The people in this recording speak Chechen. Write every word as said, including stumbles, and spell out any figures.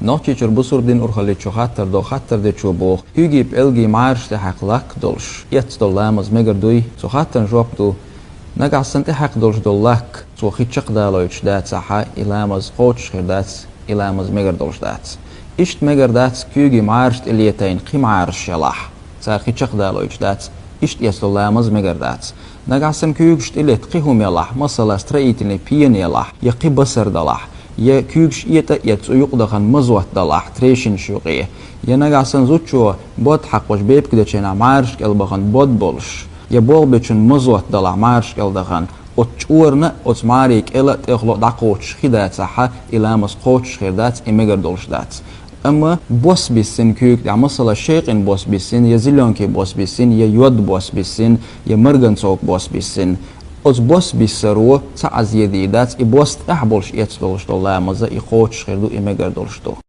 Нохчийчуьра бусурба дин урхалличо хаттар до, хаттар дечо боху: куьйгий, пӀелгий, мӀараш тӀехьакха лакха долуш, эцна долу ламаз мегар дуй? Цу хаттарна жоп ду: нагахь санна тӀехьакха долуш долу лакха цо хи чекхдалойтуш дацахь, и ламаз кхочуш хир дац, и ламаз мегар долуш дац. Иштта мегар дац куьйгий, мӀараш тӀе летийна кхин мӀараш ялахь, цара хи чекхдалойтуш дац, иштта эцна долу ламаз мегар дац. Нагахь санна куьйгаш тӀе летта кхин хӀума ялахь, масала, строительный пена ялахь, я кхин басар далахь, я куьйгаш этӀа а этта, цу юкъа дахана мазот далахь, трещинаш юкъе, я нагахь санна зудчо бод хьакхочу бепиг дечу хенахь мӀараш кӀел бахана бод болуш, я болх бечун мазот далахь мӀараш кӀел дахана, оцу чӀорана а, оцу мӀаре кӀела а, тӀехула а дӀакхочуш хи дацахь, и ламаз кхочуш хир дац, и мегар долуш дац. Амма бос биссина куьйга тӀехь, масала, шекъина бос биссина, я зелёнкий бос биссина, я йод бос биссина, я марганцовка бос биссина, оцу бос биссаро цхьа а зе дийр дац, и бос тӀехь болуш эцна долуш долу ламаз и кхочуш хир ду, и мегар долуш ду.